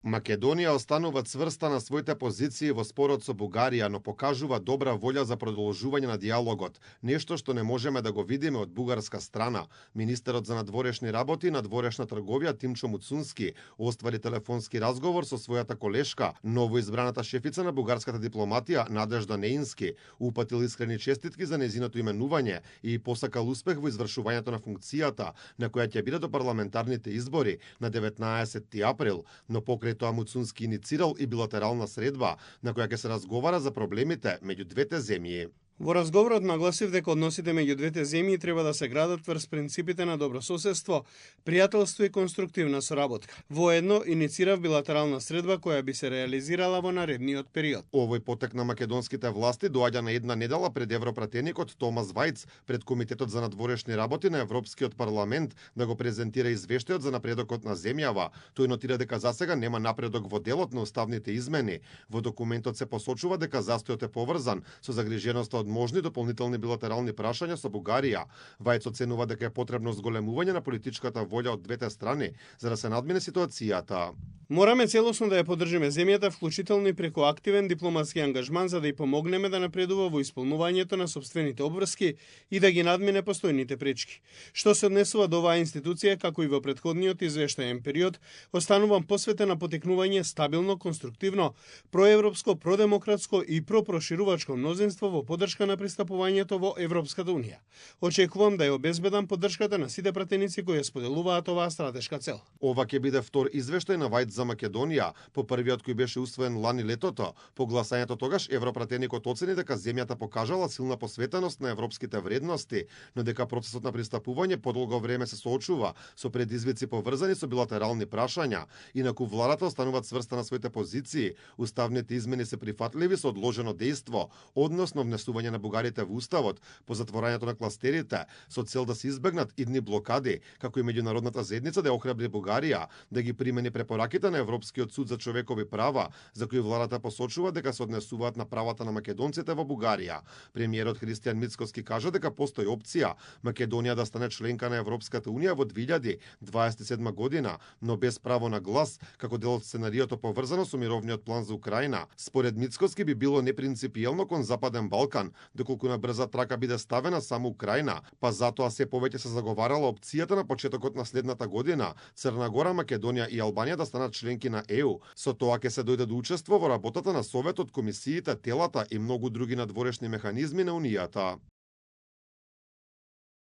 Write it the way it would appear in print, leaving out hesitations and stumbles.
Македонија останува цврста на своите позиции во спорот со Бугарија, но покажува добра волја за продолжување на диалогот, нешто што не можеме да го видиме од бугарска страна. Министерот за надворешни работи и надворешна трговија Тимчо Муцунски оствари телефонски разговор со својата колешка, новоизбраната шефица на бугарската дипломатија Надежда Неински, упатил искрени честитки за нејзиното именување и посакал успех во извршувањето на функцијата на која ќе биде до парламентарните избори на 19 април, но покрај тоа Муцунски иницирал и билатерална средба на која ќе се разговара за проблемите меѓу двете земји. Во разговорот нагласив дека односите меѓу двете земји треба да се градат врз принципите на добрососедство, пријателство и конструктивна соработка. Воедно иницирав билатерална средба која би се реализирала во наредниот период. Овој потек на македонските власти доаѓа на една недела пред европратеникот Томас Вајц пред Комитетот за надворешни работи на Европскиот парламент да го презентира извештајот за напредокот на земјава. Тој нотира дека засега нема напредок во делот на уставните измени. Во документот се посочува дека застојот е поврзан со загриженоста од можни дополнителни билатерални прашања со Бугарија. Вајц оценува дека е потребно зголемување на политичката волја од двете страни за да се надмине ситуацијата. Мораме целосно да ја поддржиме земјата, вклучително и преку активен дипломатски ангажман за да ја помогнеме да напредува во исполнувањето на сопствените обврски и да ги надмине постојните пречки. Што се однесува до оваа институција, како и во претходниот извештаен период, останувам посветен на потекнување стабилно, конструктивно, проевропско, продемократско и пропроширувачко мнозинство во поддршка на пристапувањето во Европската унија. Очекувам да ја обезбедам поддршката на сите пратеници кои ја споделуваат оваа стратешка цел. Ова ќе биде втор извештај на Вајц за Македонија, по првиот кој беше усвоен лани летото. По гласањето тогаш европратеникот оцени дека земјата покажала силна посветеност на европските вредности, но дека процесот на пристапување подолго време се соочува со предизвици поврзани со билатерални прашања. Инаку владата останува цврста на своите позиции, уставните измени се прифатливи со одложено дејство, односно внесување на бугарите во уставот, по затворањето на кластерите, со цел да се избегнат идни блокади, како и меѓународната заедница да ја охрабри Бугарија да ги примени препораките на Европскиот суд за човекови права, за кои владата посочува дека се однесуваат на правата на македонците во Бугарија. Премиерот Христијан Мицкоски кажа дека постои опција Македонија да стане членка на Европската унија во 2027 година, но без право на глас, како дел од сценариото поврзано со мировниот план за Украина. Според Мицкоски би било непринципиелно кон Западен Балкан, доколку на брза трака биде ставена само Украина, па затоа се повеќе се заговарала опцијата на почетокот на следната година Црна Гора, Македонија и Албанија да станат членки на ЕУ. Со тоа ќе се дојде до учество во работата на Советот, комисиите, телата и многу други надворешни механизми на Унијата.